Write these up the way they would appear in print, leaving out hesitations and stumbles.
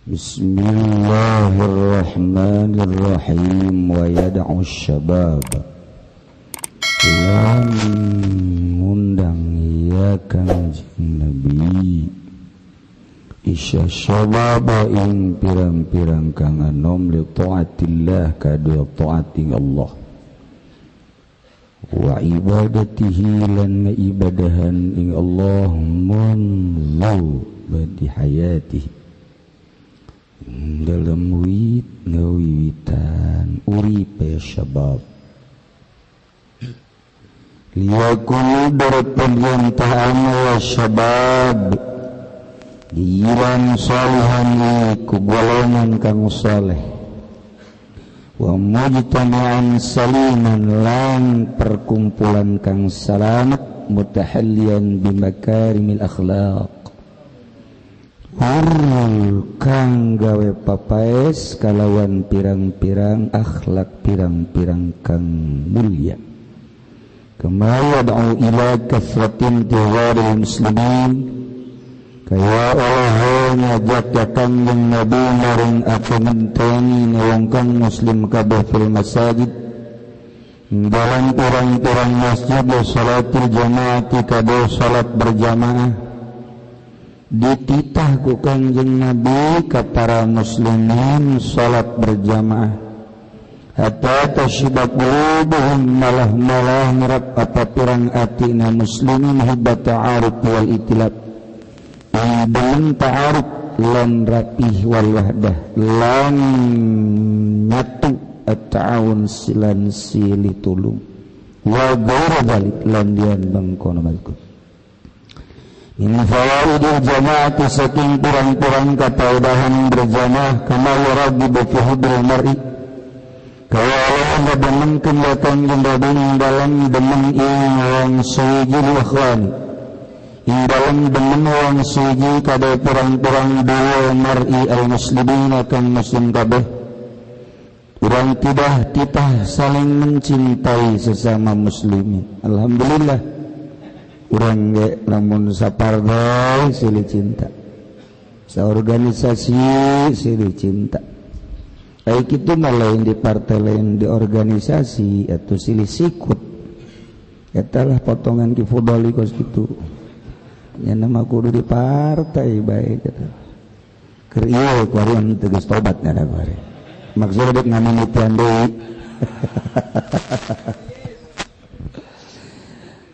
Bismillahirrahmanirrahim. Wa yad'u syabab lan ngundang ya Kangjeng Nabi isya syababa ing pirang-pirang kang anom li taatillah kadua taati Allah wa ibadatihi lan ibadahan ing Allah munzu badi hayatihi dalam wit ngawiwitan uripe syabab liyakunu berpendian ta'ama wa syabab giran salihan ku golongan kang saleh wa mujtama'an saliman lan perkumpulan kang salamet mutahallian bimakarimil akhlaq hurul kang gawe papaes kalawan pirang-pirang akhlak pirang-pirang kang mulia kama yad'u ila kasratin tiwaril muslimin kaya Allah ngajak ya Kangjeng Nabi maring aku ngenteni wong kang muslim kabeh fil masajid dalam pirang-pirang masjid salatul jamaati kabeh salat berjamaah dititah ku Kangjeng Nabi ka para muslimin salat berjamaah hatta tashibat qulubuhum malah-malah ngerap apa pirang atina muslimin hubba ta'aruf wal itilaf dan ta'aruf lan rapih wal wahdah lan nyatu at-ta'awun silan sili tulung wa ghairu dzalik lan dian bangkono mazkur. Min fawaidil jama'ati saking pirang-pirang kafaedahan berjamaah kama yaragibu fi hubbil mar'i kaya Allah demenkeun ya Kangjeng Nabi dalam demen ing wong suci ikhwan ing dalam demen wong suci kada pirang-pirang dua mar'i al muslimin kang muslim kabeh urang tidak titah saling mencintai sesama muslimin. Alhamdulillah urang ge lamun sapartai silih cinta saorganisasi silih cinta baik itu mah lain di partai lain di organisasi atau silih sikut eta lah potongan ki fudoli kos kitu nya nama kudu di partai bae gitu keur ieu kuari teu geus tobat nya kuari maksudna dek ngamimitian deui.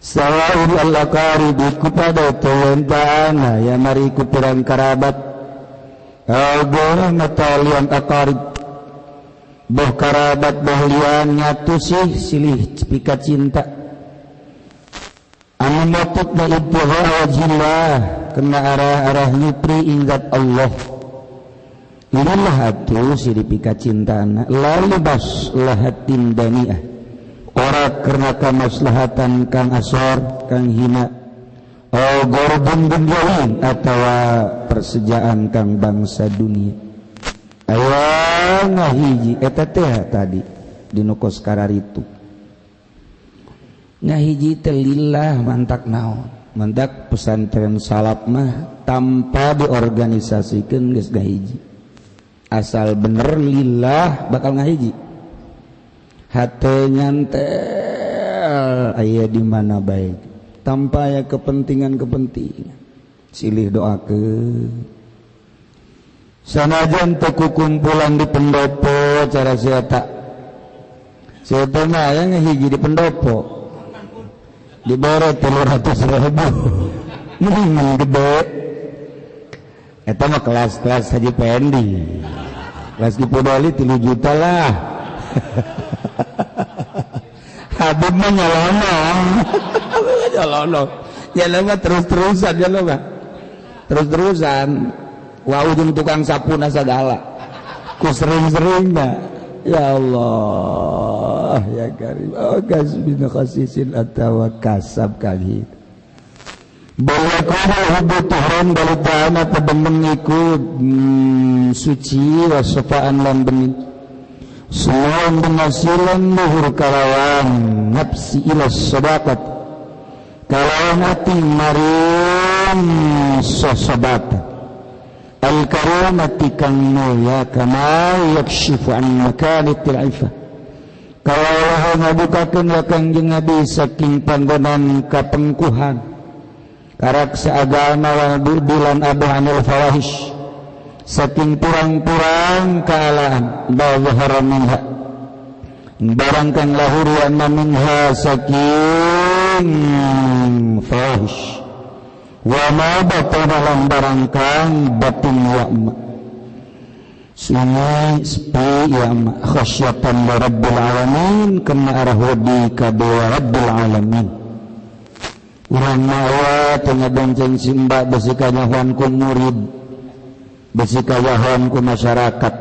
Sawaul al-aqaribi kepada tuwentana ya mari ku pirang kerabat agora ngatalian aqarib boh kerabat boh lian nyatu sih silih pika cinta anu matutna ibtigha wajhillah kena arah-arah nyupri ingat Allah inilah atuh silih pika cintana lalu bas lahatin daniah ora karena kamaslahatan kang asor kang hina au gordon dunyawi atawa persejaan kang bangsa dunia aya ngahiji eta teh tadi dinu kos kararitu ngahiji teh lillah mantak naon mantak pesantren salaf mah tanpa diorganisasikeun geus ngahiji asal bener lillah bakal ngahiji hate nyantel aya di mana baik tanpa ya kepentingan-kepentingan silih doakeun sanajan teu kumpulan di pendopo cara sia tak sia teh mah aya ngahiji di pendopo dibere 300.000 mendingan gede eta mah kelas-kelas Haji Pendi kelas di Podoli 3 juta lah. Habib mah nyelonong. Nyelonong. Nyelonong terus-terusan nyelonong. Terus-terusan. Wah ujung tukang sapuna sagala. Ku sering-sering mah. Ya Allah, ya Karim. Oh kasbin khasisin atawa kasab kali. Balakuna hubbu tuhran balutana pademen iku suci wasafaan lan bening. Suwan penghasilan luhur kalawan nafsi ila sadaqat kalawan ati maring sosobat Al-karamati kang mulia kama yakshifu an makanitil ifah. Kalau ngabukakeun wa Kangjeng Nabi saking panggonan kapengkuhan karaksa agama wa bulan abu anil fawahish saking pirang-pirang kealaan bahwa minha barang kang lahur wa minha saking fawahish wa ma batana lan barang kang batin wa ma sunyi sepi ya ma khasyatan li rabbil alamin kena arah wedi ka rabbil alamin. Urang mawa teu ngabonceng simba besi kanyahoan ku murid besi kanyahoan ku masyarakat.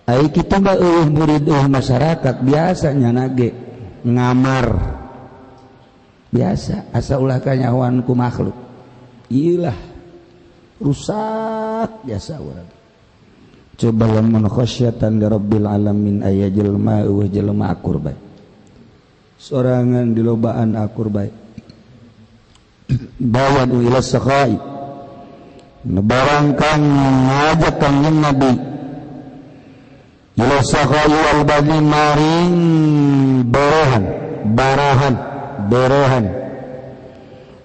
Ai kitu mah eueuh murid eueuh masyarakat biasanya nage ngamar biasa asa ulah kanyahoan ku makhluk iyalah rusak biasa urang. Coba lamun khasyatan li rabbil alamin aya jelema eueuh jelema akur bae sorangan di lobaan akur bae bawa ila sakhai barang kang ngajak Kangjeng Nabi ila sakhai wal bani maring barahan barahan barahan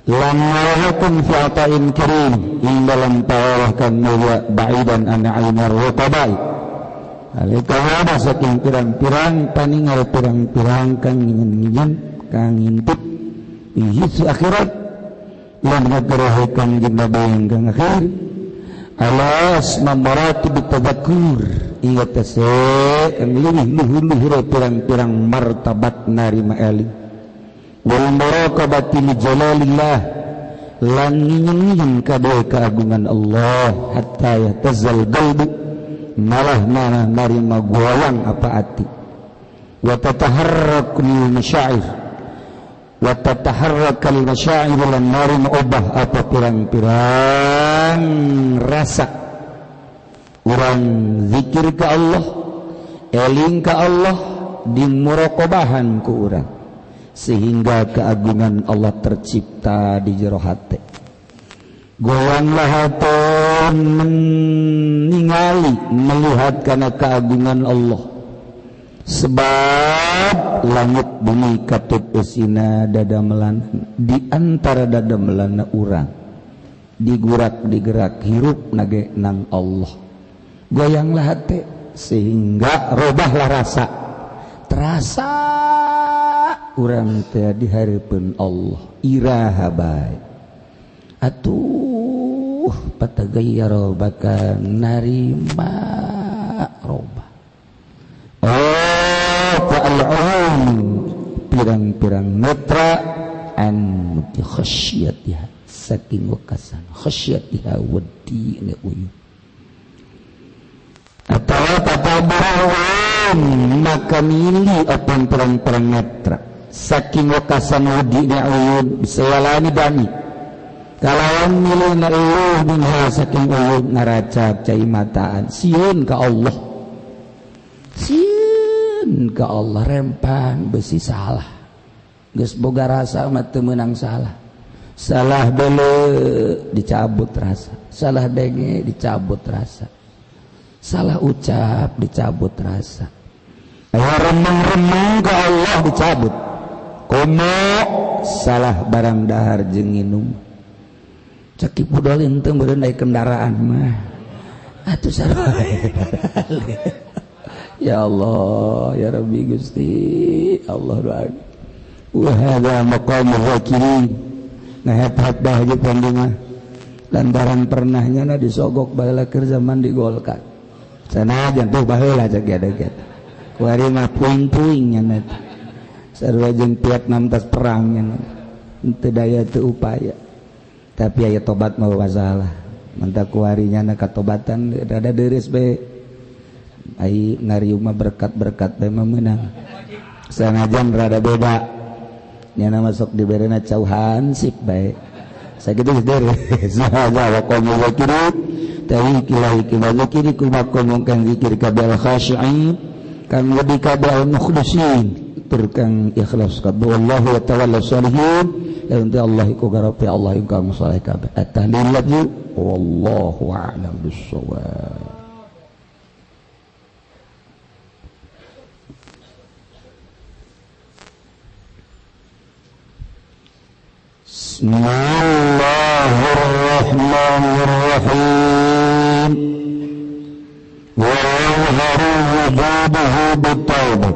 lan ngarahakeun fi ata'in karim ing dalam tawahkan mulia ba'idan an ainar rutabai alika saking pirang-pirang paningal pirang-pirang kang ngin-ngin kang ngintip hiji akhirat lan ngagerahe Kangjeng Nabi ingkang akhir alas maratib tadzakur ingat tase kang leuwih luhur-luhur pirang-pirang martabat narima eling wal muraqabati li jalalillah lan ngin-ngin kabeh keagungan Allah hatta yatazal qalbu malah mana narima goyang apa ati wa tataharrakul masyair wa tataharrakal masyair lan narima obah apa pirang-pirang rasa urang zikir ka Allah eling ka Allah dimuraqabahan ku urang sehingga keagungan Allah tercipta di jero hate. Goyanglah hati meningali melihat karena keagungan Allah sebab langit bumi katut esina dada melana di antara dada melana urang digurak digerak hirup nage nang Allah. Goyanglah hati sehingga robahlah rasa terasa urang teh di hareupeun Allah iraha bae atuh patagayyara bakal narima robah. Oh ta'al'um pirang-pirang netra an khasyatiha saking wakasan khasyatiha wedi ne uyun atawa tatabarun maka milih apa pirang-pirang netra saking wakasan wedi ne uyun bisawalani dami kalawan milih na uyun minha saking uyun ngaracap cai mataan sieun ka Allah sieun ka Allah rempan besi salah geus boga rasa mah teu meunang salah salah bele dicabut rasa salah denge dicabut rasa salah ucap dicabut rasa remeng-remeng ka Allah dicabut komo salah barang dahar jeung nginum ceki pudolin teu meureun naik kendaraan mah atuh sarua. Ya Allah ya Rabbi Gusti Allah doa wa hadza maqamul zakirin. Nah hebat bahagia pandingan lantaran pernahnya na disogok baheula keur zaman di Golkar sanajan tuh baheula cek gede-gede kuari mah puing-puing nya sarua jeung Vietnam tas perang nya teu daya teu upaya tapi aya tobat mah masalah mantap kuarinya na katobatan rada deures bae ai ngariung mah berkat-berkat bae mah meunang sanajan rada beda nyana masuk diberena cau hansip bae sakitu geus deures sahaja wa qamu zakirin tawi kilah zikiri kumakom kang zikir kabel khashi'in kang wedi kabel mukhlisin tur kang ikhlas kabeh. Wallahu yatawalla shalihin. Lan Allah iku garope Allah ingkang saleh kabeh. At-tahlil lafzu wallahu a'lam bissawab. Bismillahirrahmanirrahim. Wa yadhharu wujuduhu bit-taubah.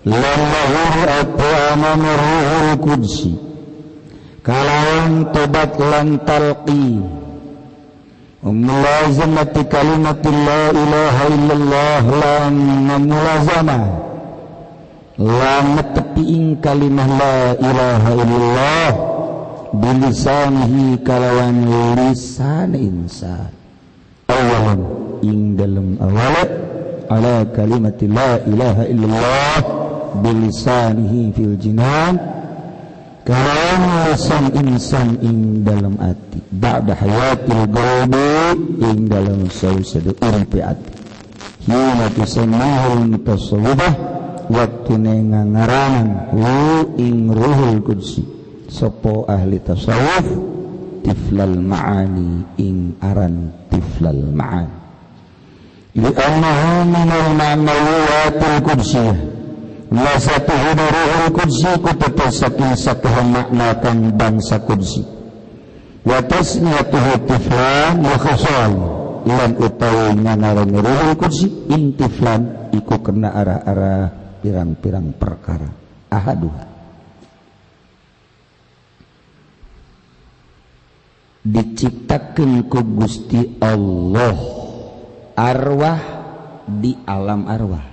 Lamahur at'amam ruhul qudsi. Kalawan tobat lan talqin. Mulazamati kalimatil la ilaha illallah lan mulazamah. Lan netepi ing kalimah la ilaha illallah bilisanihi kalawan lisan insan awalan ing dalem awalat ala kalimati la ilaha illallah bilisanihi fil jinan kalawan lisan insan ing dalem ati ba'da hayatil qalbi ing dalem sausade uripe ati hina tusammahul mutasawwifah waktu ngangaranan hu ing ruhul qudsi sopo ahli tasawuf tiflal ma'ani ing aran tiflal ma'ani li'annahu minal ma'nawiyatil qudsiyah lasatuhu ruhul qudsi kutetesakin satuhu makna kang bangsa qudsi wa tasniyatuhu tiflan wa khasal lan utawi ngangaran ruhul qudsi ing tiflan iku kena arah-arah pirang-pirang perkara. Ahaduha diciptakeun ku Gusti Allah arwah di alam arwah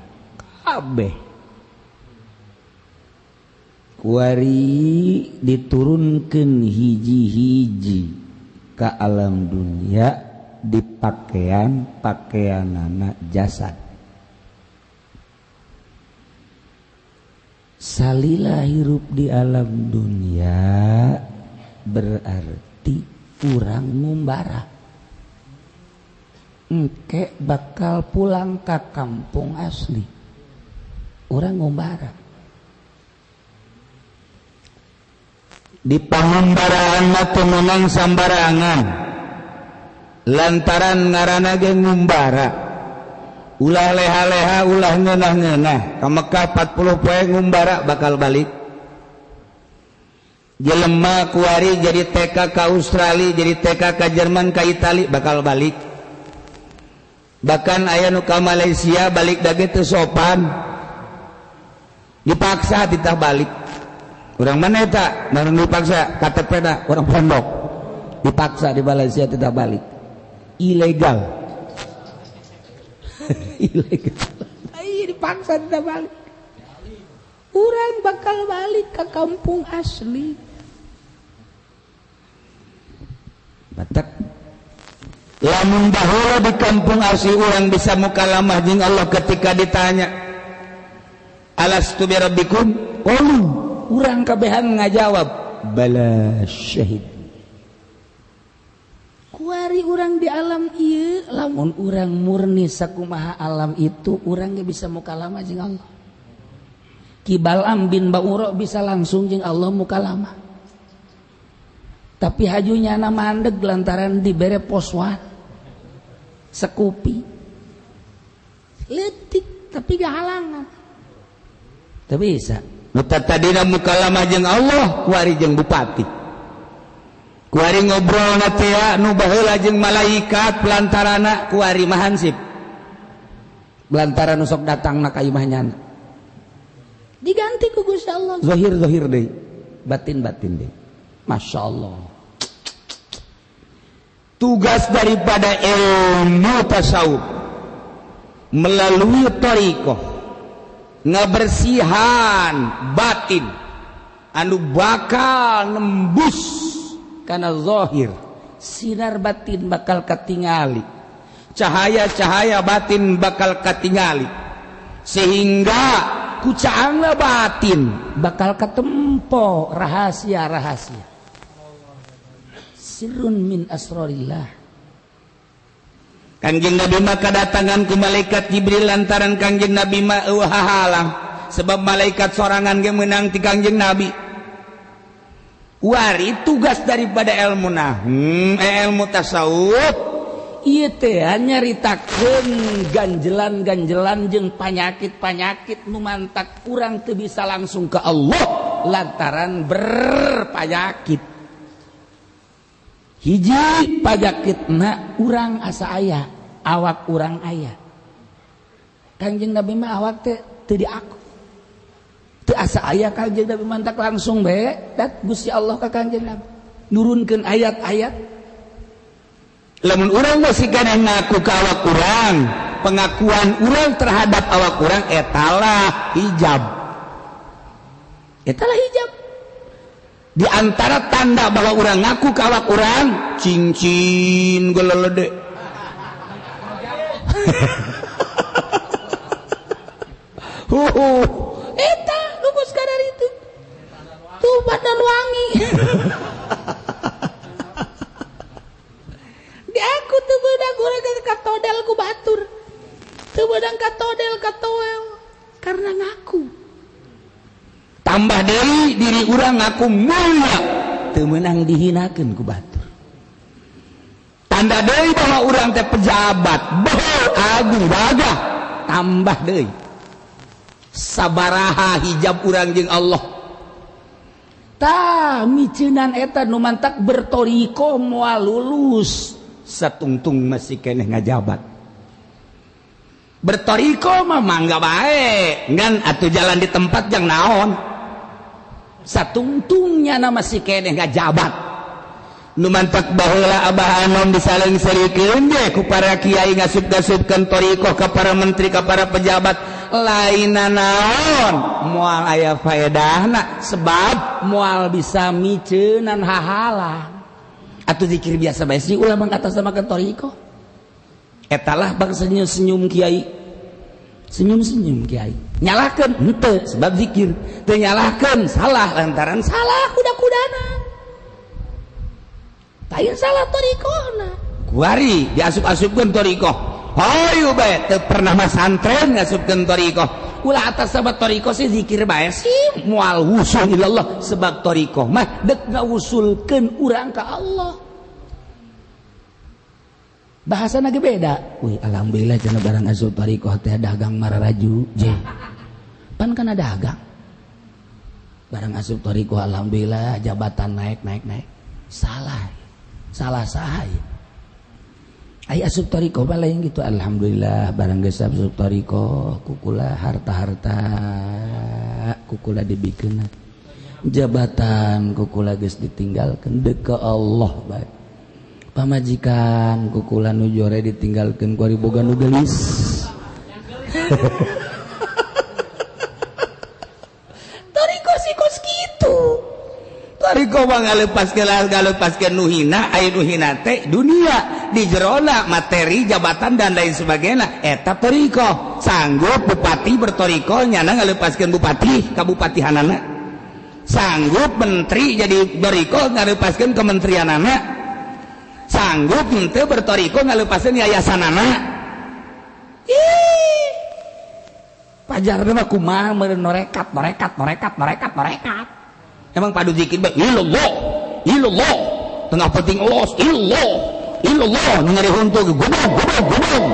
kabeh kuari diturunkeun hiji-hiji ka alam dunia di pakaian pakaianana jasad. Salila hirup di alam dunia berarti urang ngumbara. Engke bakal pulang ke kampung asli. Urang ngumbara. Di pangumbaraan mah teu meunang sambarangan. Lantaran ngaranna ge ngumbara. Ulah leha-leha, ulah ngeunah-ngeunah. Ka Mekah 40 poe ngumbara bakal balik. Jelema kuari jadi TK ka Australia, jadi TK ka Jerman, ka Itali bakal balik. Bahkan aya nu ka Malaysia balik dage teu sopan. Dipaksa titah balik. Urang mana eta? Nu dipaksa KTP na urang pondok. Dipaksa di Malaysia titah balik. Ilegal. Ilegal. Ai dipaksa tidak balik. Urang bakal balik ke kampung asli. Batak. Lamun baheula di kampung asli urang bisa mukalamah jeung Allah ketika ditanya, alastu bi rabbikum? Qalu, urang kabehan ngajawab, bala syahid. Kuari urang di alam ieu lamun urang murni sakumaha alam itu urang ge bisa mukalamah jeung Allah. Ki Balam bin Bauro bisa langsung jeung Allah mukalamah. Tapi hajunya na mandeg lantaran dibere poswan sekupi leutik tapi gak halangan. Teu bisa. Nu tadina mukalamah jeung Allah kuari jeung bupati. Kuari ngobrol na teh nu baheula jeung malaikat pelantarana kuari mah hansip. Pelantaran nu sok datangna ka imah nyana. Diganti ku Gusti Allah. Zahir-zahir deui, batin-batin deui. Masya Allah. Tugas daripada ilmu tasawuf melalui thariqah ngabersihan batin anu bakal nembus karena zahir, sinar batin bakal katingali, cahaya-cahaya batin bakal katingali, sehingga kucaangna batin bakal ketempo rahasia-rahasia. Sirrun min asrarillah. Kangjeng Nabi mah kadatangan ku malaikat Jibril lantaran Kangjeng Nabi mah eueuh hahalang. Sebab malaikat sorangan ge meunang ti Kangjeng Nabi. Wari tugas daripada ilmu ilmu tasawuf ieu teh nyaritakeun ganjelan-ganjelan jeung panyakit-panyakit nu mantak urang teu bisa langsung ke Allah lantaran berpanyakit. Hiji panyakitna urang asa aya, awak urang aya. Kangjeng Nabi mah awak teh teu diaku. Teu asa aya Kangjeng Nabi mantak langsung bae dat Gusti Allah ka Kangjeng Nabi nurunkeun ayat-ayat. Lamun urang masih keneh ngaku ka awak urang, pengakuan urang terhadap awak urang etalah hijab. Etalah hijab. Di antara tanda bahwa urang ngaku ka awak urang, cincin gelelede. Eta lupus kadar itu. Tuh badan wangi. Di aku tuh beudang urang katodel ku batur. Teu beudang katodel katoel karena ngaku. Tambah deui diri urang ngaku mulia, teu meunang dihinakeun ku batur. Tanda deui bahwa urang teh pejabat, bohong agung gagah, tambah deui. Sabaraha hijab urang jeung Allah. Tah miceunan eta nu mantak bertoriko moal lulus satungtung masih keneh ngajabat. Bertoriko mah mangga bae, ngan atuh jalan di tempat jang naon. Satungtungnya na masih keneh ngajabat. Nu mantak baheula Abah Anom disaleng-selikeun ge ku para kiai ngasup-ngasupkeun toriko ka para menteri ka para pejabat. Lainna naon moal aya faedahna sebab moal bisa miceunan hahala. Atuh zikir biasa bae sih ulah mangka atas sama toriko. Etalah bang senyum-senyum kiai. Senyum-senyum kiai. Nyalahkeun henteu sebab zikir. Teu nyalahkeun salah lantaran salah kuda-kudana. Lain salah torikona. Kuari diasup-asupkeun toriko. Hayu bae teu pernah masantren ngasupkeun toriko. Ulah atas sebab toriko sih zikir bae sih moal wusul ilallah sebab toriko mah deuk ngawusulkeun urang ka Allah. Bahasana ge beda. Wih alhamdulillah cenah barang asup toriko teh dagang mararaju je. Pan kana dagang. Barang asup toriko alhamdulillah jabatan naik naik naik. Salah. Salah saha ieu. Ai asup toriko mah lain gitu. Alhamdulillah barang geus asup toriko kukula harta-harta kukula dibikeun jabatan kukula geus ditinggalkeun deuk ka Allah bae. Pamajikan kukula nu jore ditinggalkeun ku ari boga nu geulis. Toriko sih kos kitu. Toriko mah ngalepaskeun nu hina, aya nu hina teh dunia di jerona materi jabatan dan lain sebagainya. Eta toriko sanggup bupati bertoriko nyana ngalepaskeun bupati kabupatihanana, sanggup menteri jadi toriko ngalepaskeun kementerianana, sanggup henteu bertoriko ngalepaskeun yayasanana. Ih pajarna mah kumaha meureun norekat norekat norekat norekat norekat. Emang padu zikir bae ilallah ilallah tengah penting los ilallah ilallah nyeri huntu gubung gubung gubung.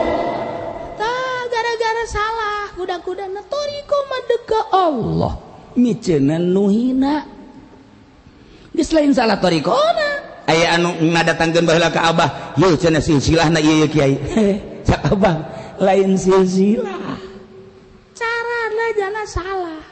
Tah gara-gara salah kuda-kudana toriko mah deuk ka Allah miceunan nu hina. Geus lain salah torikona. Aya anu ngadatangkeun baheula ka Abah, yeuh cenah silsilahna ieu kiai. Cak Abah lain silsilah. Carana jana salah.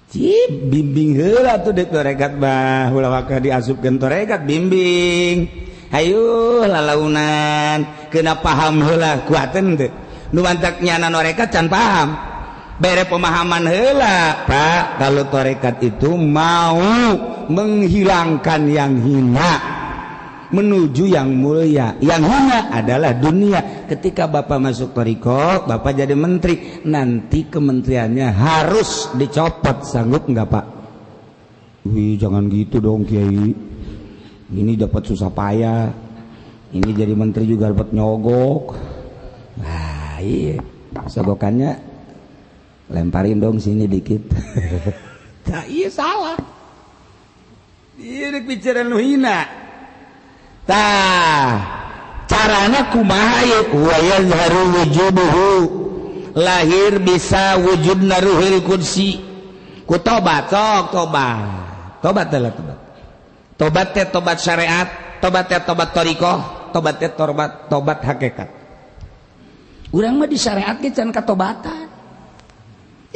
Cip bimbing heula tuh deuk torekat bah ulah waka diasupkeun torekat bimbing. Hayu lalaunan kena paham heula kuateun teu. Nu mantak nyana norekat can paham. Bere pemahaman heula, Pak, kalau torekat itu mau menghilangkan yang hina menuju yang mulia. Yang hina adalah dunia. Ketika Bapak masuk toriko, Bapak jadi menteri, nanti kementeriannya harus dicopot. Sanggup nggak Pak? Wih jangan gitu dong Kiai, ini dapat susah payah, ini jadi menteri juga dapat nyogok. Nah iya, sogokannya Lemparin dong sini dikit. Tah ieu salah. Ieu rek bicara nu hina. Tah carana kumaha ieu wa yazharu wujuduhu. Lahir bisa wujudna ruhul qudsi. Ku tobat sok tobat. Tobat teh tobat. Tobat teh tobat syariat, tobat teh tobat thariqah, tobat teh tobat tobat hakikat. Urang mah di syariat ge can katobatan.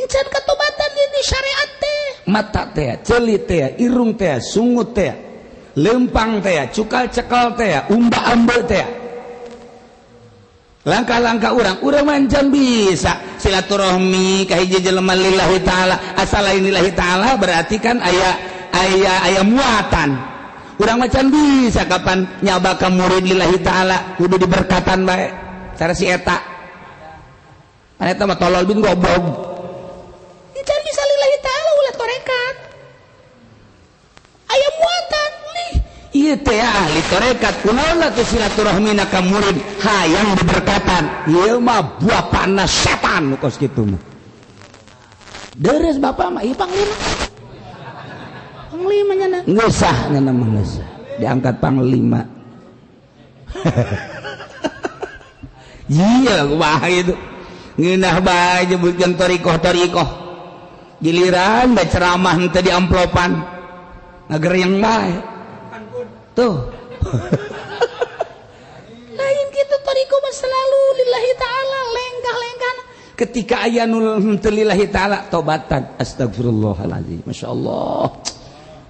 Can katobatan di syariat teh. Mata teh, ceuli teh, irung teh, sungut teh, lempang teh, cukal cekal teh, umba ambe teh. Langkah-langkah urang mancan bisa silaturahmi ka hiji jelema lillahi taala, asal lain lillahi taala berarti kan aya aya aya muatan. Urang macan bisa kapan nyaba ka murid lillahi taala kudu diberkatan bae cara si eta. Pan eta mah tolol bin goblok. Can bisa lillahi taala ulah torekat. Aya muatan nih. Ieu teh ahli torekat kunaon atuh silaturahmina ka murid hayang diberkatan. Ieu mah bapana setan kos kitu mah. Deres bapak mah ieu panglima. Panglima nyana. Geus sah nyana mah geus. Diangkat panglima. Iya kumaha itu. Ngeunah bae nyebutkeun thariqah-thariqah. Giliran da ceramah henteu di amplopan. Ngageryang bae. Tuh. Lain kitu thariqah mah selalu lillahi taala lengkah-lengkah. Ketika aya nu henteu lillahi taala tobatan astagfirullahalazim. Masyaallah.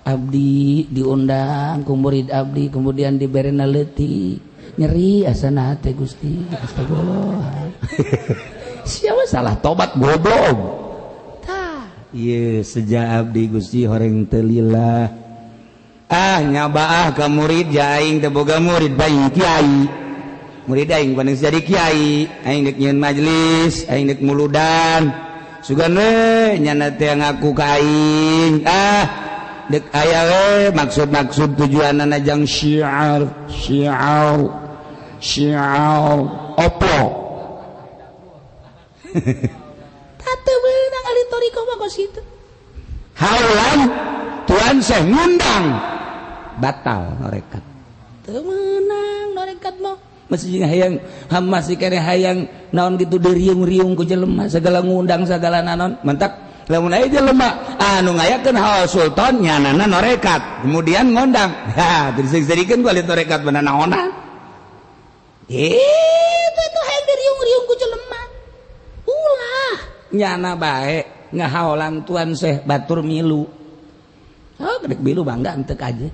Abdi diundang ku murid abdi kemudian diberena leutik. Nyeri asana teh Gusti. Astagfirullah. Siapa salah tobat goblok. Tah, ieu seja abdi Gusti horeng teu lillah. Ah nyaba ah ka murid aing teu boga murid bae kiai. Murid aing paling jadi kiai, aing deuk nyieun majelis, aing deuk muludan. Sugan we nyana teh ngaku ka aing. Ah deuk aya we maksud-maksud tujuanana jang syiar, syiar, syiar opo. Tah teu meunang ahli thariqah mah kos kitu. Haulan tuan Syekh ngundang batal norekat. Teu meunang norekat mah. Masih hayang masih kene hayang naon kitu diriung-riung ku jelema segala ngundang segala naon. Mantak lamun aya jelema anu ngayakeun haul sultan nyanana norekat kemudian ngundang. Ha, diseukeun ku ahli norekat beuna naonan. Itu itu hayang diriung-riung ku jelema. Ulah nyana bae ngahaolan tuan Syekh batur milu. Oh, gedek milu bangga entek aja.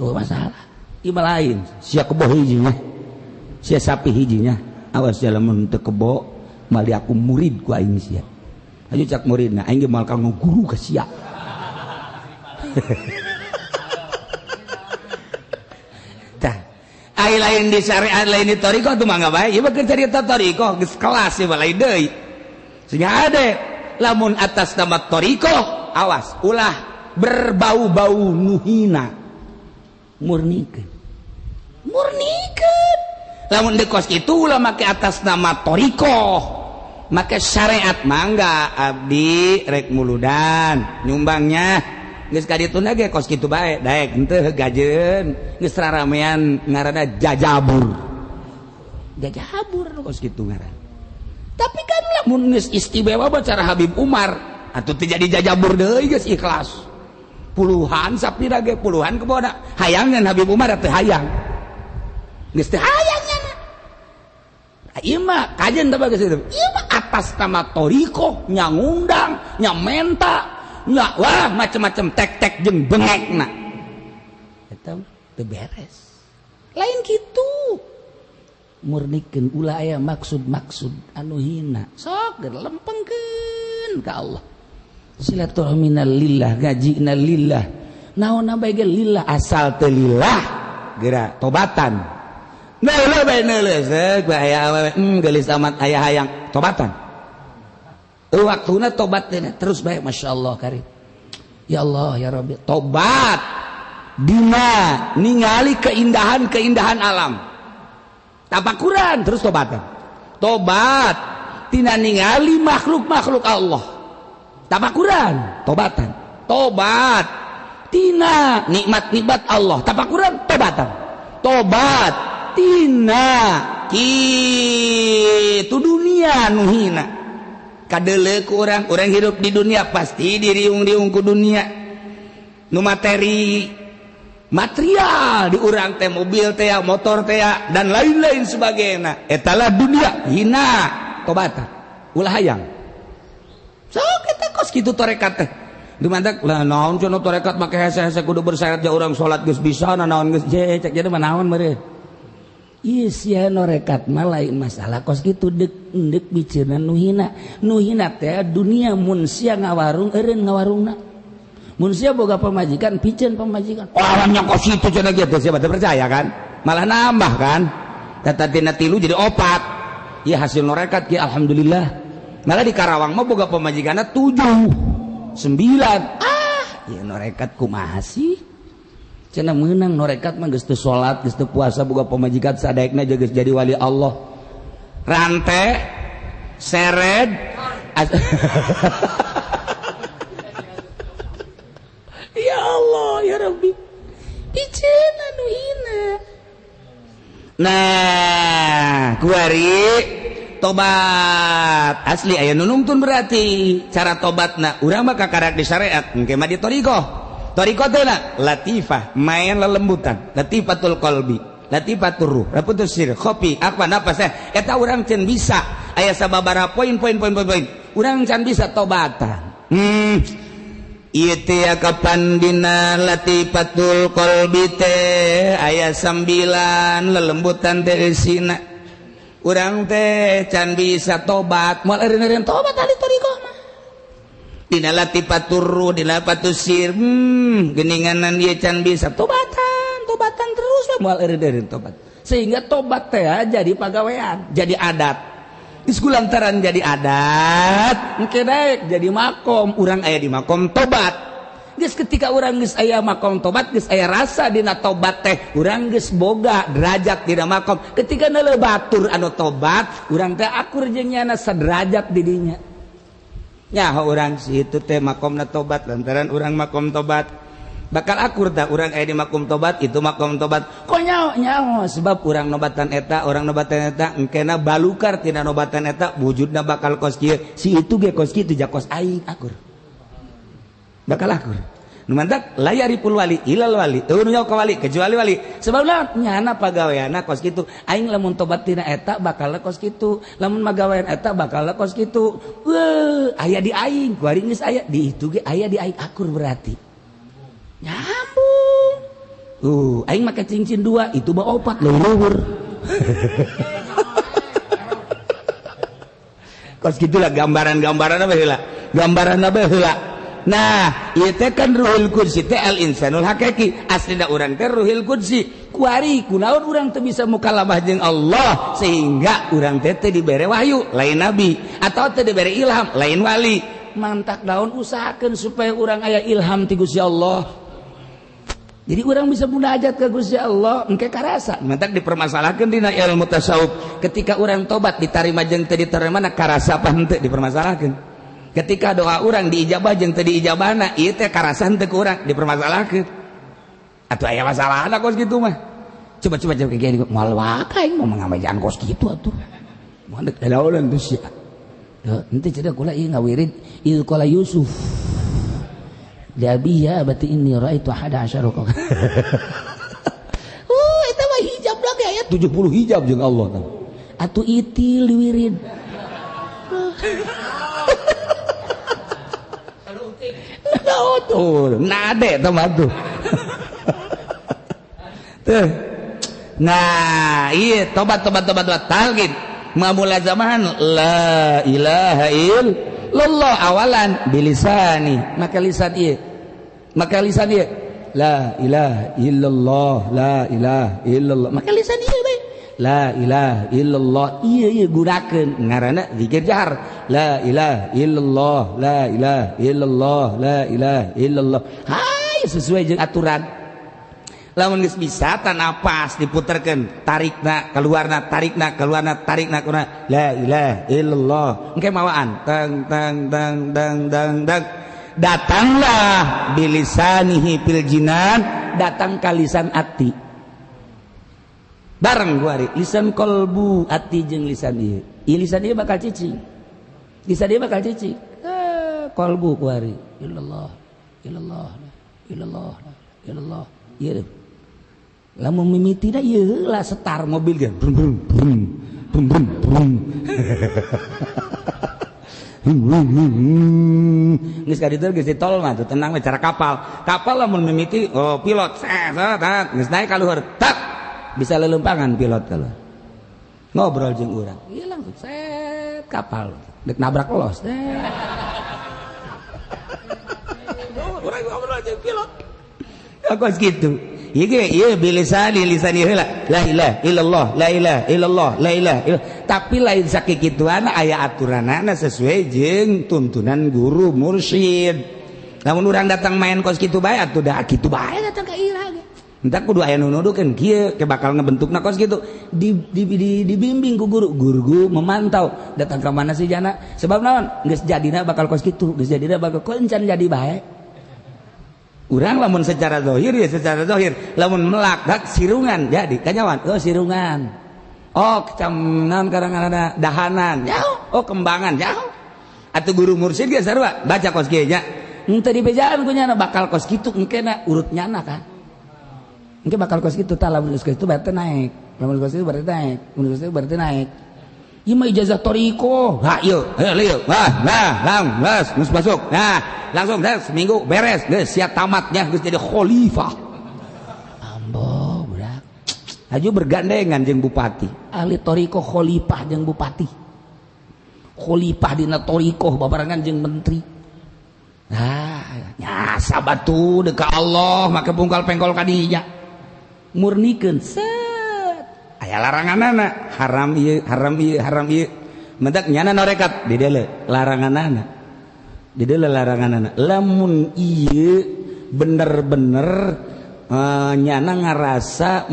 Oh, masalah. Ieu mah lain, sia kebo hijinya. Sia sapi hijinya. Awas sia lamun teu kebo, mali aku murid ku aing sia. Ayo cak muridna, aing ge moal kanggo guru ka sia. Tah, ai lain di syariat lain di thariqah tuh mangga bae. Ieu mah keur carita thariqah geus kelas ieu mah lain deui. Sehingga ade lamun atas nama thariqah awas ulah berbau-bau nuhina. Murnikeun. Murnikeun. Lamun dekos itu ulah make atas nama thariqah, make syariat mangga abdi rek muludan nyumbangnya geus ka dituna ge kos kitu bae daek henteu gajeun geus raramean ngaranna jajabur. Jajabur kos kitu ngaran. Tapi kan lamun geus istimewa cara Habib Umar atuh teu jadi jajabur deui geus ikhlas. Puluhan sapira ge puluhan kebona hayangan Habib Umar teu hayang. Geus teu hayang nyana. Ieu mah kajen teh bagus itu. Ieu mah atas nama thariqah nya ngundang, nya menta, nya wah macem-macem tek-tek jeung bengekna. Eta teu beres. Lain kitu. Murnikeun ulah aya maksud-maksud anu hina. Sok lempengkeun ka Allah. Silaturahmina lillah, gajina lillah. Naon bae ge lillah asal teu lillah geura tobatan. Neuleuh bae neuleuh seuk bae aya awewe geulis amat aya hayang tobatan. Waktuna tobat teh terus bae masyaallah karim. Ya Allah ya Rabbi tobat dina ningali keindahan-keindahan alam. Tapakuran terus tobatan. Tobat tina ningali makhluk-makhluk Allah. Tapakuran tobatan. Tobat tina nikmat-nikmat Allah. Tapakuran tobatan. Tobat tina kitu dunia nu hina. Kadele ku urang, urang hirup di dunia pasti diriung-riung ku dunia. Nu materi material di urang teh mobil teh, motor teh dan lain-lain sebagainya. Etalah dunia hina tobatan. Ulah hayang. So kita kos kitu tarekat teh. Dimantak lah naon cenah tarekat make hese-hese kudu bersyarat ja urang salat geus bisa naon geus je cek jadi mah naon meureun. Ieu sia norekat mah lain masalah kos kitu deuk deuk biceuna nu hina. Nu hina teh dunia mun sia ngawarung eureun ngawarungna. Mun sia boga pamajikan piceun pamajikan. Orangnya kos kitu cenah kitu sia teu percaya kan? Malah nambah kan? Tata tina 3 jadi 4. Ieu hasil norekat ge alhamdulillah. Malah di Karawang mah boga pamajikanna 7, 9. Ah, ieu norekat kumaha sih? Cenah meunang norekat mah geus teu salat, geus teu puasa, boga pamajikan sadaekna geus jadi wali Allah. Rante, sered, ya Allah, ya Rabbi. Iceun anu hina. Nah, kuari tobat asli aya nu nungtun berarti cara tobatna urang mah kakarak di syariat engke mah di thariqah. Thariqah teh latifah, main lelembutan, latifatul qalbi, latifatur ruh, laputus sir, khopi, apa napas teh eta urang can bisa aya sababaraha poin. Urang can bisa tobatan. Ieu teh kapan dina latifatul qalbi teh aya 9 lelembutan teh eusina. Urang teh can bisa tobat, moal eureun-eureun tobat ahli thariqah mah. Dina latifatur ruh, dina latifatus sir, geninganan ieu can bisa tobatan, tobatan terus moal eureun-eureun tobat. Sehingga tobat teh jadi pagawean, jadi adat. Geus kulantaran jadi adat, engke daek jadi makom, urang aya di makom tobat. Geus ketika urang geus aya makom tobat, geus aya rasa dina tobat teh, urang geus boga derajat dina makom. Ketika neuleuh batur anu tobat, urang teh akur jeung nyana saderajat di dinya. Nyaho urang si itu teh makomna tobat, lantaran urang makom tobat. Bakal akur tah urang aya di makom tobat, itu makom tobat. Kok nyaho nyaho sebab urang nobatan eta, urang nobatan eta engkena balukar tina nobatan eta wujudna bakal kos kieu. Si itu ge kos kitu ja kos aing akur. Bakal akur. Nu mantak layaripul wali ilal wali. Eueuh nu nyaho ka wali kecuali wali. Sebab naon nyana pagaweanna kos kitu. Aing lamun tobat tina eta bakal kos kitu. Lamun magawean eta bakal kos kitu. Weuh, aya di aing, kuari geus aya di itu ge aya di aing akur berarti. Nyambung. Aing make cincin 2, itu mah 4 luhur. Kos gitulah gambaran-gambaran apa heula? Gambaran apa heula? Nah, ieu teh kan ruhul qudsi teh al insanul hakiki. Aslina urang teh ruhul qudsi. Kuari kunaon urang teu bisa mukalamah jeung Allah sehingga urang teh teu dibere wahyu, lain nabi atau teu dibere ilham, lain wali. Mantak daun usahakeun supaya urang aya ilham ti Gusti Allah. Jadi orang bisa munajat ke Gusti Allah, engke karasa. Mantak dipermasalahkeun dina ilmu tasawuf. Ketika orang tobat ditarima jeung teu ditarima na karasa apa henteu dipermasalahkeun. Ketika doa orang diijabah jeung teu diijabahna, ieu teh karasa henteu ku urang dipermasalahkeun. Atuh aya masalahna kos kitu mah. Coba-coba kayak gini moal wae aing mau ngamajaan kos kitu atuh. Moal deuk dalaolan tuh sia. Henteu cenah kula ieu ngawirid il qala Yusuf. Jabi ya berarti ini raitu ahada asyara kok. Eta mah hijab lagi ayat 70 hijab jeung Allah tah. Atuh itil diwirid. Tuh, nade tah mah tuh. Tuh. Nah, ieu tobat tobat tobat tobat talqin. Mamulazamahan la ilaha illallah awalan bilisani, maka lisan ieu. Maka lisan ieu la ilaha illallah, la ilaha illallah. Maka lisan ieu bae. La ilaha illallah ieu ieu gunakeun ngaranna zikir jahar. La ilaha illallah, la ilaha illallah, la ilaha illallah. Hai sesuai jeung aturan. Lamun geus bisa napas diputerkeun, tarikna keluarna, tarikna keluarna, tarikna keluarna, la ilaha illallah. Engke mawaan tang tang tang tang tang tang, datanglah bilisanihi fil jinan, datang ka lisan ati bareng kuari lisan kolbu ati jeung lisan ieu. Ieu lisan ieu bakal cicing, lisan ieu bakal cicing kolbu kuari illallah illallah illallah illallah. Ieu lamun mimitina ieu lah setar mobil ge brum brum brum brum brum brum. Geus ka ditu geus di tol mah tuh tenang we cara kapal. Kapal lamun mimiti oh pilot set geus naik ka luhur tak bisa lelumpangan pilot kalau ngobrol jeung urang. Ieu langsung set kapal dek nabrak los. Urang ngobrol jeung pilot. Aku gitu. Ieu bilisan lisan ieu heula la ilaha illallah la ilaha illallah la ilaha illallah. Tapi lain sakikituan aya aturanana sesuai jeung tuntunan guru mursyid. Lamun urang datang main kos kitu bae atuh da kitu bae datang ka ira ge. Entar kudu aya nu nuduhkeun kieu ke bakal ngebentukna kos kitu. Dibimbing ku guru, guru memantau datang ka mana sih jana. Sebab naon? Geus jadina bakal kos kitu, geus jadina bakal kencan jadi bae. Urang lamun secara zahir ya secara zahir, lamun melak dak sirungan jadi kanyawan, oh sirungan. Oh kecamnan kadang-kadang dahanan, jauh. Oh kembangan, jauh. Atuh guru mursyid ge sarua baca kos kieu nya. Henteu dibejaan ku nyana bakal kos kitu engke na urut nyana kan. Engke bakal kos kitu tah lamun kos kitu berarti naik. Lamun kos kitu berarti naik. Lamun kos kitu berarti naik. Ieu mah ijazah thoriqoh. Ha ieu, heuh ieu. Wah, nah, lang, geus, geus masuk. Nah, langsung dah seminggu beres, geus siap tamatnya, geus jadi khalifah. Ambo budak. Aju bergandengan jeung bupati. Ahli thoriqoh khalifah jeung bupati. Khalifah dina thoriqoh babarengan jeung menteri. Nah, nyasa batu deuk ka Allah make bungkal pengkol ka dinya. Murnikeun set. Aya laranganana, haram ieu, haram ieu, haram ieu. Mentak nyana norekat di deuleu laranganana. Di deuleu laranganana. Lamun ieu bener-bener nyana ngarasa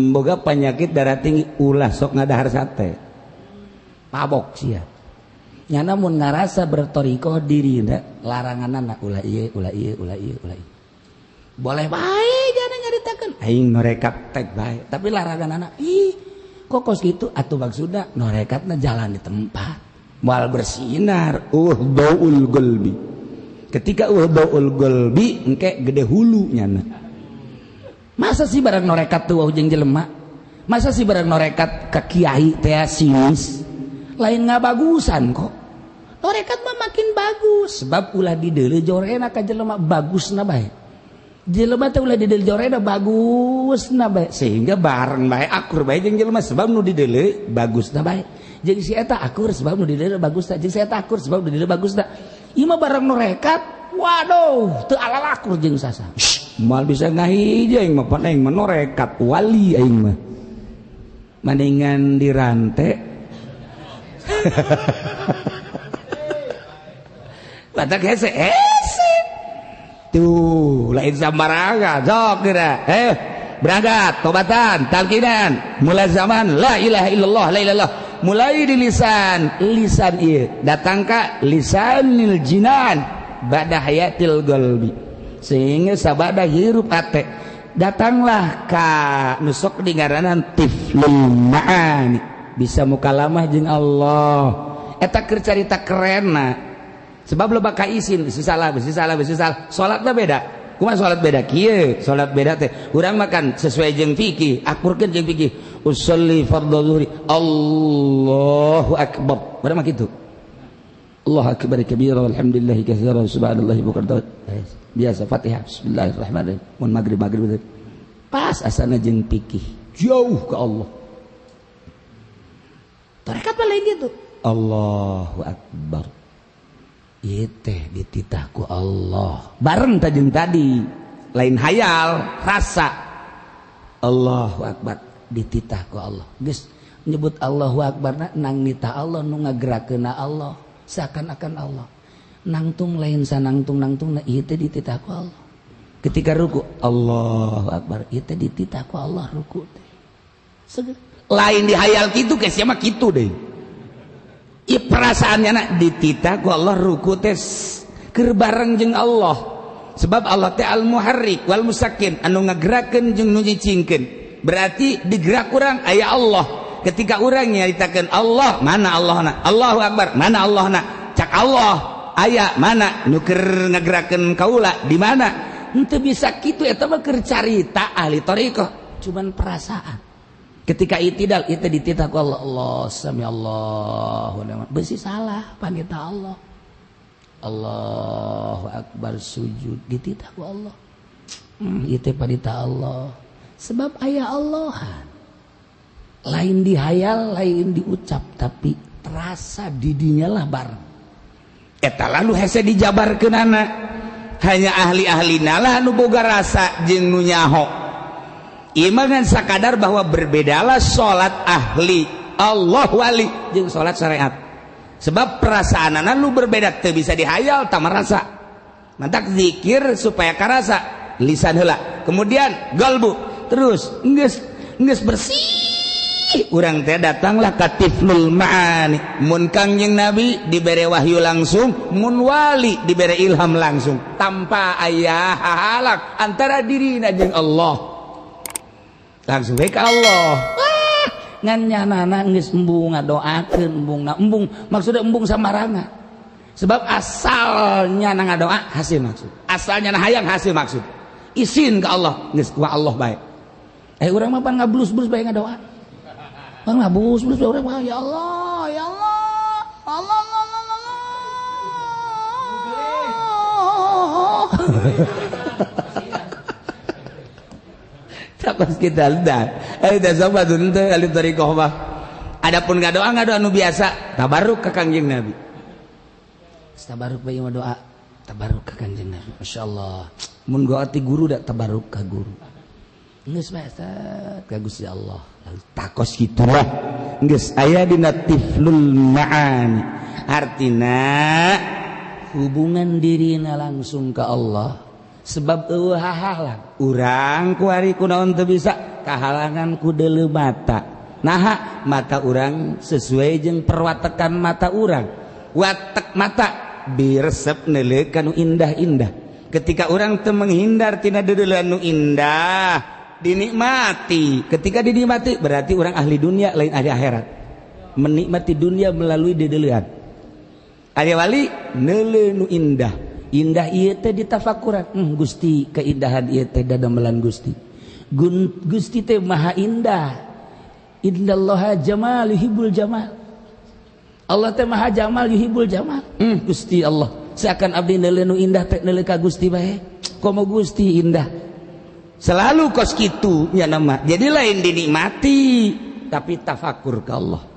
boga penyakit darah tinggi ulah sok ngadahar sate. Mabok sia. Nyana mun ngarasa bertorikoh dirina laranganana ulah ieu, ulah ieu, ulah ieu, ulah ieu. Boleh bae jana nyaritakeun aing norekat tek bae, tapi laranganana ih kok kos kitu atuh maksudna norekatna jalan di tempat moal bersinar daul qalbi. Ketika daul qalbi engke gede hulu nyana. Masa sih barang norekat tuh jeung jelema? Masa sih barang norekat ka kiai teh sinis? Lain ngabagusan kok. Norekat mah makin bagus sebab ulah dideuleu jorena ka jelema bagusna bae. Jelema teh ulah dideuleu jorena bagusna bae sehingga bareng bae akur bae jeung jelema sebab nu dideuleu bagusna bae. Jeung si eta akur sebab nu dideuleu bagusna, jeung si eta akur sebab nu dideuleu bagusna. Ieu mah bareng norekat, waduh teu alalakur jeung sasa. Moal bisa ngahiji aing mah pan aing mah norekat wali aing mah. Mendingan dirante. Batak hese hese. Tuh, lain sambarangan sok kira. Berangkat tobatan, talqinan, mulai zaman la ilaha illallah la ilaha illallah. Mulai di lisan, lisan ieu datang ka lisanil jinan ba'da hayatil qalbi. Sehingga sabada hirup ate datanglah ka nu sok dingaranan tiflul ma'ani, bisa mukalamah jeung Allah. Eta keur carita kerenna. Sebab loba ka isin, bisi salah, bisi salah, bisi salah. Salatna beda. Kumaha salat beda kieu? Salat beda teh urang makan sesuai jeung fikih, akurkeun jeung fikih. Usolli fardhu zuhri, Allahu akbar. Urang mah kitu. Allahu akbar kabira walhamdulillahi katsiran subhanallahi bukratan. Biasa Fatihah, bismillahirrahmanirrahim. Mun magrib magrib pas asana jeung fikih, jauh ke Allah. Tarekat paling gitu. Allahu akbar. Ieu teh dititah ku Allah. Bareng tajeng tadi, lain hayal, rasa. Allahu akbar dititah ku Allah. Geus nyebut Allahu akbar nang nitah Allah nu ngagerakeunna Allah, seakan-akan Allah. Nangtung lain sanangtung nangtung na ieu teh dititah ku Allah. Ketika ruku Allahu Akbar, ieu teh dititah ku Allah ruku teh. Lain dihayal kitu ke sia mah kitu deui. Ieu perasaannya na dititah ku Allah ruku teh keur bareng jeung Allah. Sebab Allah teh al-muharrik wal musakkin, anu ngagerakeun jeung nu nyicingkeun. Berarti digerak urang aya Allah. Ketika urang nyaritakeun Allah, mana Allahna? Allahu Akbar, mana Allahna? Cak Allah aya mana nu keur ngagerakeun kaula di mana? Henteu bisa kitu eta mah keur carita ahli thariqah, cuman perasaan. Ketika itidal itu dititah ku Allah, Allah sami Allahu liman. Beusi salah panita Allah. Allahu Akbar sujud dititah ku Allah. Ieu teh panita Allah. Sebab aya Allahan. Lain dihayal, lain diucap, tapi terasa didinya lah bareng. Eta lalu hese dijabarkeunana. Hanya ahli-ahli lah nu boga rasa jeung nu nyaho. Ieu mah ngan sakadar bahwa berbedalah salat ahli Allah wali jeung salat syariat. Sebab perasaanana nu berbeda teu bisa dihayal tah merasa. Mantak zikir supaya karasa lisan heula. Kemudian galbu terus geus geus bersih. Urang teh datanglah ka tiflul ma'ani. Mun Kangjeng Nabi dibere wahyu langsung, mun wali dibere ilham langsung tanpa aya halang antara dirina jeung Allah. Langsung bae ka Allah. Wah, ngan nyanana geus embung ngadoakeun, embung na embung, maksudna embung samaranga. Sebab asalnya na ngadoa hasil maksud. Asalnya na hayang hasil maksud. Isin ka Allah, geus ku Allah bae. Urang mah pan ngablus-blus bae ngadoa. Bang ngabus blus orang mah ya Allah, ya Allah. Allah Allah Allah. Tapas kita lihat. Teh sobat teu ahli thariqah mah. Adapun ngadoa nu biasa, tabarruk ka Kangjeng Nabi. Tabarruk bae mah doa, tabarruk ka Kangjeng Nabi. Masyaallah. Mun goa ti guru da tabarruk ka guru. Geus bae ka Gusti Allah. Takos kitu lah. Geus aya dina tiflul ma'ani. Artina hubungan dirina langsung ke Allah. Sebab eueuh hahalang. Urang kuari kunaon teu bisa kahalangan ku deuleu mata. Naha mata urang sesuai jeung perwatekan mata urang. Watek mata biresep neuleuh ka nu indah-indah. Ketika urang teu menghindar tina deuleuan nu indah, dinikmati. Ketika dinikmati berarti orang ahli dunia lain ahli akhirat. Menikmati dunia melalui dedeulean. Ari wali neuleuh nu indah. Indah ieu teh ditafakuran. Gusti keindahan ieu teh dadamelan Gusti. Gusti teh maha indah. Innallaha jamal yuhibbul jamal. Allah teh maha jamal yuhibbul jamal. Gusti Allah, seakan abdi neuleuh nu indah teh neuleuh ka Gusti bae. Komo Gusti indah. Selalu kos kitu nya nama. Jadi lain dinikmati tapi tafakur ke Allah.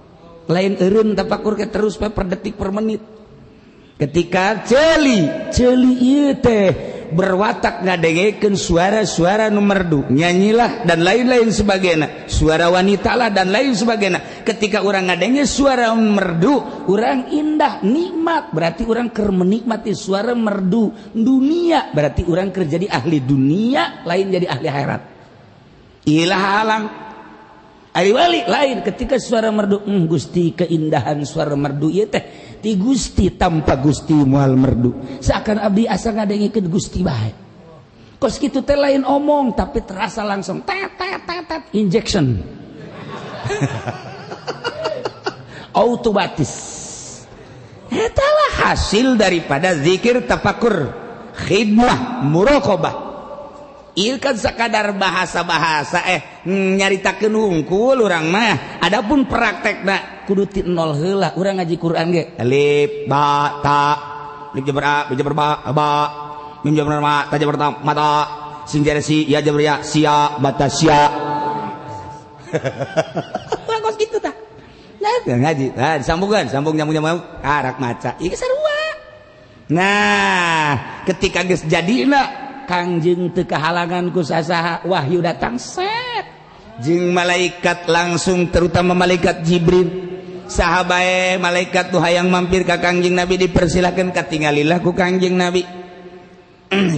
Lain eureun tafakur ke terus per detik per menit. Ketika ceuli, ceuli ieu teh berwatak ngadengekeun suara-suara nu merdu, nyanyilah dan lain-lain sebagainya, suara wanita lah dan lain sebagainya. Ketika urang ngadenge suara merdu, urang indah, nikmat, berarti urang keur menikmati suara merdu dunia, berarti urang keur jadi ahli dunia, lain jadi ahli akhirat. Ilah halang. Ari wali lain ketika suara merdu, Gusti keindahan suara merdu ieu teh ti Gusti tanpa Gusti moal merdu. Seakan abdi asa ngadengekeun Gusti bae. Kos kitu teh lain omong tapi terasa langsung tet tet tet tet injection. Otomatis. Eta lah hasil daripada zikir tafakur, khidmah, muraqabah. Ieu kan sakadar bahasa-bahasa nyaritakeun hungkul urang mah. Adapun praktekna kudu ti nol heula. Urang ngaji Quran ge alif ba ta alif jabar a ba jabar ba ba mim jabar ma ta jabar ta mata sin jar si ya jabar ya sia bata sia. Urang kos kitu tah. Nah ngaji, nah disambungkeun, sambung nyambung nyambung karak maca. Ieu sarua. Nah, ketika geus jadina Kangjeng teu kahalangan ku sasaha, wahyu datang set jeung malaikat langsung, terutama malaikat Jibril. Saha bae malaikat tuh hayang mampir ka Kangjeng Nabi dipersilakeun, katinggalilah ku Kangjeng Nabi.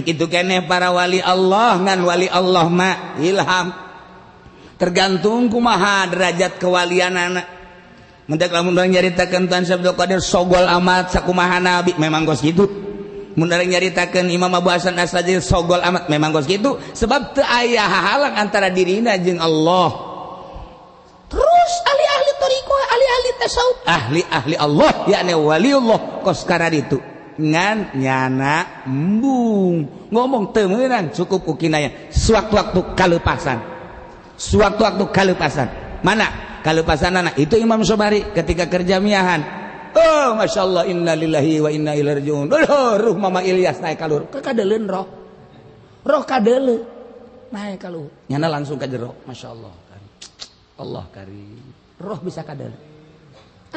Gitu keneh para wali Allah, ngan wali Allah mah ilham tergantung kumaha derajat kewalian anak. Mendak lamun urang nyaritakeun Tuan Syekh Abdul Qadir sogol amat sakumaha nabi, memang kos kitu. Mun urang nyaritakeun Imam Abu Hasan Asy-Syadzili sogol amat, memang kos kitu, sebab teu aya hahalang antara dirina jeung Allah. Terus ahli-ahli thariqah, ahli-ahli tasawuf, ahli-ahli Allah, yakni waliullah kos kararitu. Ngan nyana embung ngomong teu meunang, cukup ku kinaya sewaktu-waktu kalepasan, sewaktu-waktu kalepasan. Mana kalepasanana? Itu Imam Sobari ketika kerja miahan. Oh, Masya Allah, innalillahi wa inna ilaihi rajiun. Oh, ruh Mama Ilyas naik ka luhur, kakadeuleun roh, roh kadeuleun naik ka luhur, nyana langsung ka jero. Masya Allah, Allah karim, roh bisa kadeuleun.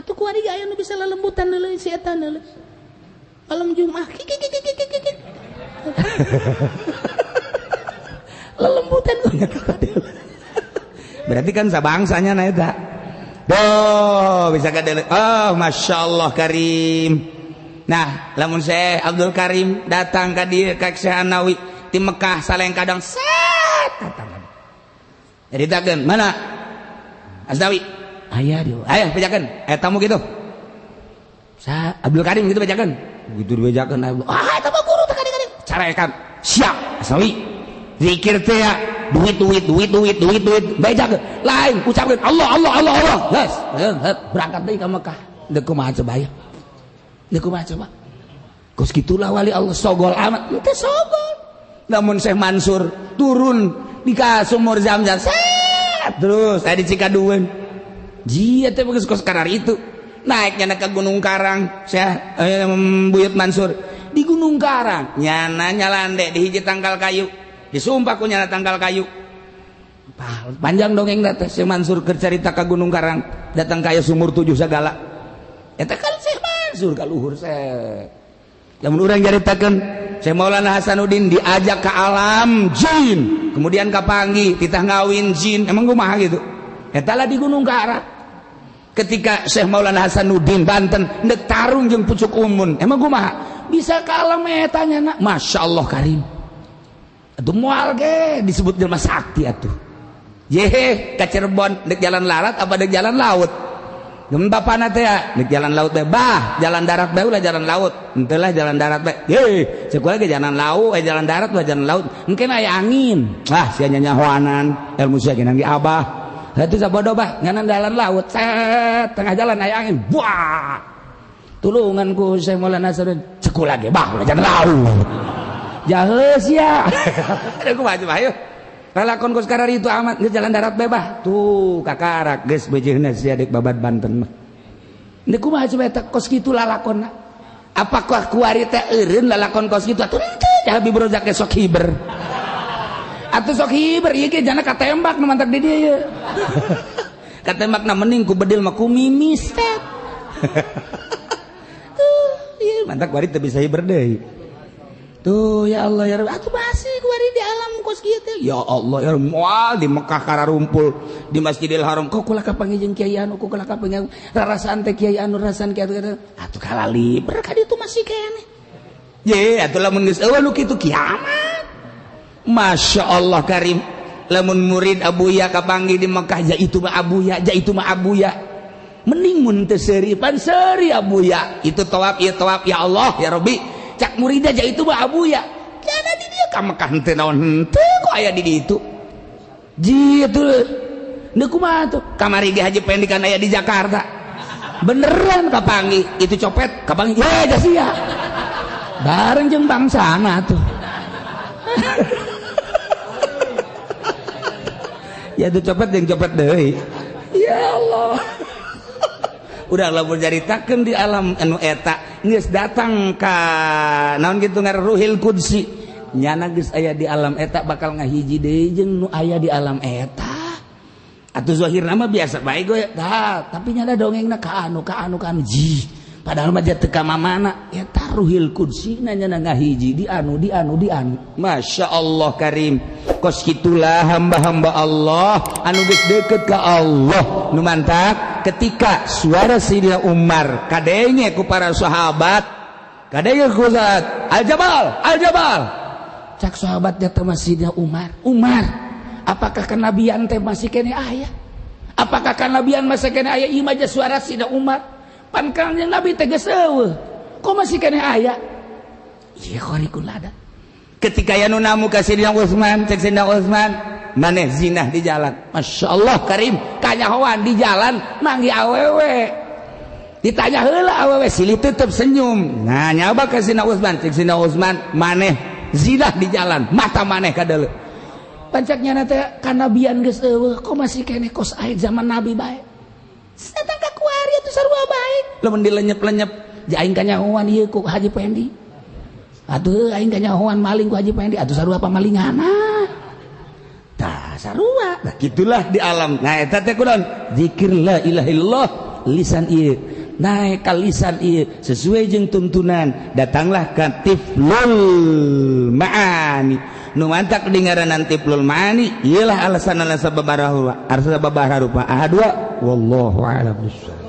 Atuh kuari aya nu bisa lelembutan deuleu si eta deuleu. Malam Jumat kikikikikikik. Lelembutan berarti kan sabangsanya na eta. Doh, bisa kadeuleun. Oh, Masya Allah karim. Nah, lamun Syekh Abdul Karim datang ka dieu ka Syekh Anawi di Mekah saleng kadang set datang. Nyaritakeun, mana? Asnawi. Aya dieu. Aya bejakeun. Aya tamu gitu. Sa Abdul Karim gitu bejakeun. Begitu dibejakeun, ah eta mah guru teh kadang-kadang. Carekan. Siap, Asnawi. Zikir teh ya, duit duit duit duit duit duit bejakeun. Lain ucapkeun Allah Allah Allah Allah. Geus, berangkat deui ka Mekah. Deuk kumaha coba ya? Deuk kumaha coba? Kos kitulah wali Allah sogol amat. Teu sogol. Namun Syekh Mansur turun di ka sumur Zam-Zam. Set terus aya di Cikadueun. Jia teh geus kos karar itu. Naiknya ke Gunung Karang, Syekh Buyut Mansur di Gunung Karang, nyana nyalande di hiji tangkal kayu, disumpah ku nyana tangkal kayu. Panjang dongeng teh Syekh Mansur keur carita ka Gunung Karang, datang ka sumur 7 sagala. Eta kan Syekh Mansur ka luhur Syekh. Lamun urang caritakeun Syekh Maulana Hasanuddin diajak ke alam jin, kemudian kapanggih titah ngawin jin, emang kumaha gitu. Eta lah di Gunung Karang. Ketika Syekh Maulana Hasanuddin Banten ndek tarung jeung pucuk umun, emang kumaha? Bisa ka alam eta nya, Masya Allah karim. Atuh moal ge disebut jelema sakti atuh. Yehe ka Cirebon ndek jalan larat apa ndek jalan laut? Geum bapana teh ya, ndek jalan laut bae bah, jalan darat bae ulah jalan laut. Henteu lah jalan darat bae. Ye, ceuk lagi jalan laut, jalan darat ulah jalan laut. Engke aya angin. Wah, sia nyanyahoanan, ilmu sia ge nangge abah. Hatu sabodo bah, nganan jalan laut, set tengah jalan aya angin, buah. Tulungan ku Syekh Maulana Hasanuddin, ceuk lagi bah ulah jalan laut. Jaheus ya. Ada kumaha coba ayo. Lalakon ku sekarang itu amat geus jalan darat bae bah. Tuh kakarak geus beujeuna sia deuk babat Banten mah. Deuk kumaha coba eta kos kitu lalakonna. Apakah kuari teh eureun lalakon kos kitu atuh henteu Habib Rozak ge sok hiber. Atuh sok hiber ieu ge jana katembak nu mantak di dieu ieu. Katembakna mending ku bedil mah ku mimis teh. Tuh ieu mantak kuari teu bisa hiber deui. Tuh ya Allah ya Rabbi, atuh masih kuari di alam kos kieu teh. Ya Allah ya Rabbi, moal di Mekah kararumpul di Masjidil Haram kok kula kapanggih jeung kiai anu, kok kula kapanggih rarasaan teh kiai anu, rarasaan kiai anu. Atuh kalaliber ka ditu masih keneh. Ye atuh lamun geus eueuh nu kitu kiamat. Masya Allah karim. Lamun murid Abuya kapanggih di Mekah, ja itu mah Abuya, ja itu mah Abuya. Mending mun teu seuri pan seuri Abuya. Itu tawaf ieu tawaf ya Allah ya Rabbi. Cak murid aja itu mah Abuya. Jana di dieu ka Mekah henteu naon henteu kok aya di ditu. Ji atuh. Deuk kumaha tuh? Kamari ge Haji Pendi kan aya di Jakarta. Beneran kapanggih itu copet kapanggih ye jasia. Bareng jeung bangsana tuh. Ya tuh copet jeung copet deui. Ya Allah. Udah lamun caritakeun di alam anu eta geus datang ka naon kitu ngaran Ruhil Qudsi. Nyana geus aya di alam eta bakal ngahiji deui jeung nu aya di alam eta. Atuh zahirna mah biasa bae goy. Tah, tapi nyana dongengna ka anu ka anu ka anu ji. Padahal mah teu ka mamana eta Ruhil Qudsi nyana ngahiji di anu di anu di anu. Masya Allah karim. Kos kitulah hamba-hamba Allah anu geus deukeut ka Allah. Nu mantak ketika suara Sayyidina Umar kadenge ku para sahabat, kadenge ku zat Al-Jabal, Al-Jabal. Cak sahabatnya teh masjidnya Umar. Umar, apakah kenabian teh masih keneh aya? Apakah kenabian masih keneh aya? Ieu mah suara Sidina Umar. Pan Kanjeng Nabi teh geus eueuh. Kok masih keneh aya? Ieu khariqul adat. Ketika ya nu namu ka Sidina Utsman, cek Sidina Utsman, maneh zinah di jalan. Masya Allah Karim, kanyahoan di jalan manggih awewe. Ditanya heula awewe silih tetep senyum. Nah, nyaba ka Sidina Utsman, cek Sidina Utsman, maneh zinah di jalan, mata maneh kadeuleu. Pancaknya teh kanabian geus eueuh, kok masih keneh kos aya zaman Nabi bae. Datang ka kuari atuh sarua bae. Lamun dilenyep-lenyep, ja aing kanyahoan ieu ku Haji Pendi. Atuh aing kanyahoan maling ku Haji Pendi, atuh sarua pamalingana. Tah sarua. Nah, gitulah di alam. Nah, eta teh kunaon? Zikir la ilaha illallah lisan ieu. Naik ka lisan ieu sesuai jeung tuntunan, datanglah ka tiflul ma'ani. Nu mantak dingaranan tiflul ma'ani, ieulah alasan-alasan babaraha rupa. Ahadua wallahu a'lam bissawab.